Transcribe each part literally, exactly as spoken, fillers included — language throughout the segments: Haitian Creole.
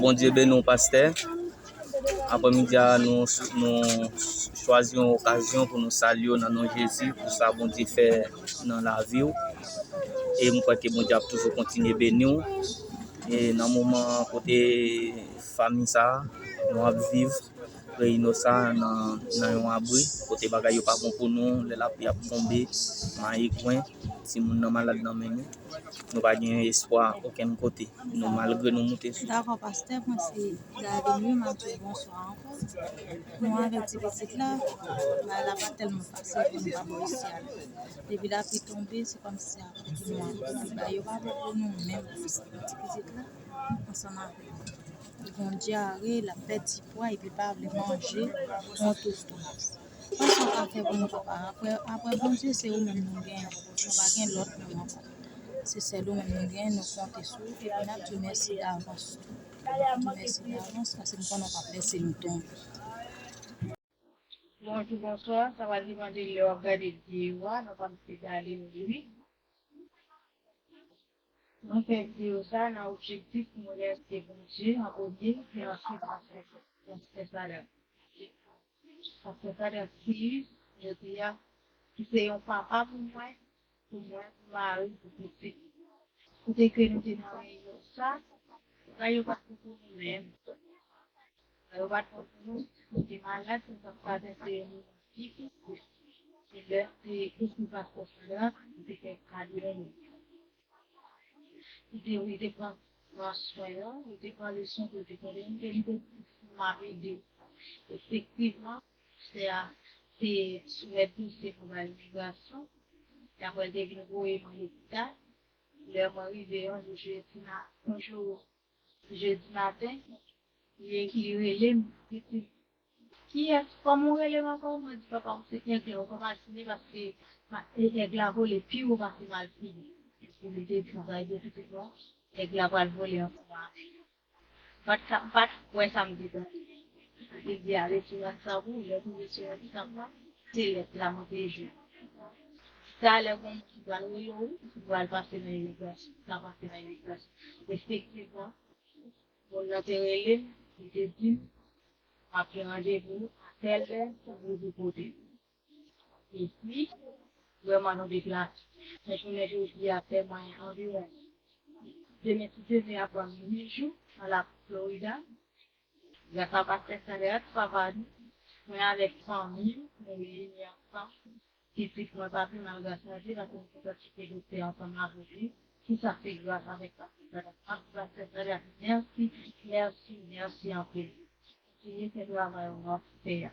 Bondye beni w, pastè. Aprèmidi a, nou, nou chwazi yon okazyon pou nou salye w nan non Jezi, pou sa Bondye fè nan lavi w. E m kwè ke Bondye ap toujou kontinye beni w. E nan moman kote fanmi sa a, nou ap viv, Reynosa nan, nan yon abri, kote bagay yo pa bon pou nou, lè lapli ap tonbe, mayi gwen, timoun nan malad nan men nou. Nou pa gen espwa okenn kote. Nou, malgre nou moute sou. Dakò, pastè, mwen se Davinio, m ap di w bonswa ankò. Nou avèk ti pitit la, bagay la pa tèlman fasil pou nou pa bò isi a. Depi lapli tonbe, se kòmsi se avèk nou anpil. Bagay yo pa bon pou nou menm, pou ti pitit la, ansanm avèk nou. Bondye are, l ap pèdi pwa epi pa vle manje yon toutous. Kisa w ka fè pou nou, papa? Apre, apre Bondye, se ou menm nou genyen. Nou pa gen lòt moun ankò. Se sèl ou menm nou genyen, nou konte sou ou, epi n ap di w mèsi davans tou. N ap di w mèsi davans, paske m konnen w p ap lèse nou tonbe. Bonjou, bonswa. Sa va depande lè w ap gade videyo a, nou pa mete gade nou wi. Mwen fè videyo sa nan objektif pou mwen remèsye Bondye an premye, e answit mwen fè pastè Sadat. Pastè Sadat ki, jodi a, ki se yon papa pou mwen, pou mwen, pou mari, pou pitit. Kote ke nou te nan reyinyon sa, bagay yo pa t bon pou nou menm. Bagay yo pa t bon pou nou, nou te malad, nou t ap travèse yon moman difisil. E lè te ekri pastè Sadat, nou te fè kado yon moman. Li te, li te pran, pran swen nou, li te pran leson ke li te konnen, li te, li te di m ap ede w. Efektivman, pastè a te soumèt dosye pou bay imigrasyon. E apre, l te vin voye mwen lopital. Lè mwen rive yon jou jedi ma-, yon jou jedi maten, li, li rele m, li di, "Kiyès? Kòman w rele m ankò?" Mwen di, "Papa, m se Aigle, ou pa imajine, paske ma-, e, Aigle la vole pi wo pase Malfini." Epi li te di, "Sa vle di pitit mwen, Aigle la pral vole ansanm avè l." M pa t ka, m pa t kwè sa m te tande. Li di, "Ale sou WhatsApp ou, lè w rive sou WhatsApp la, se lèt la mwen te jwenn." Talè gen moun ki pral rele w, ki pral pase nan imigrasyon, ki ka pase nan imigrasyon. Efektivman, moun nan te rele m, li te di m, "M ap gen randevou a tèl lè pou rive kote w." Epi, vrèman, nou deplase. Men jounen jodi a fè mwen anviwon demen, si Dye vle, ap pran uit jou nan la Florida. Gras a pastè Sadat, papa nou, mwen avèk fanmi m, nou reyini ansanm. Pitit mwen pa pi mal, gras a Dye, paske nou te kite doktè ansanm avèk li. Tout sa se gras avèk pastè Sadat. Pastè Sadat, mèsi, mèsi, mèsi anpil. Kontinye fè travay ou ap fè a.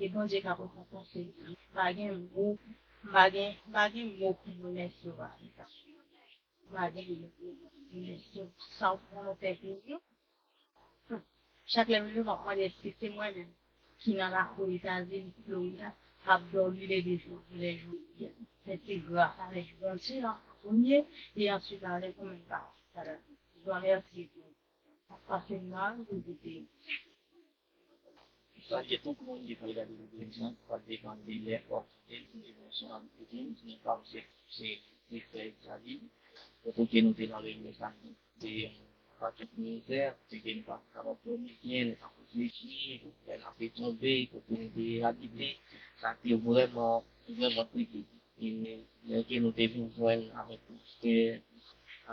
E Bondye ka rekonpanse w. M pa gen mo, m pa gen, m pa gen mo pou m remèsye w avèk sa. M pa gen mo pou m remèsye w pou sa w fè pou nou. Chak lè m leve, m ap mande èske se mwen menm ki nan lakou Etazini, Florida, k ap dòmi lè de jou, lè jodi a. Men se gras avèk Bondye an premye, e answit avèk ou menm, pastè Sadat. M remèsye w. Pase mal, ou vite. Sa gen tout moun ki pral gade videyo sa, sa depann de lè w ap kite l, si se yon sou ap kite l, si se pa se, se, se fè sa li. Kote ke nou te nan reyinyon sa, se yon pakèt mizè, kote ke nou pa t kapab pran byen, nou pa t reflechi, lè lapli tonbe, kote nou te abite, sa te vrèman, vrèman kritik. E lè ke nou te vin jwenn avèk pastè,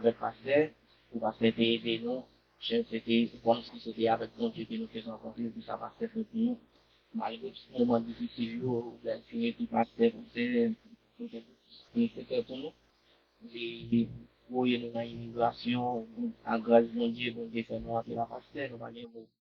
avèk pastè, pou pastè te ede nou, Chèf, se te kòmsi se te avèk Bondye ke nou te rankontre, pou sa pastè fè pou nou. Malgre tout moman difisil yo, ou byen fini pou pastè, pou se, pou se, pou se fè pou nou. Li voye nou nan imigrasyon, ak gras Bondye, Bondye fè nou antre la pastè, nou pa gen mo.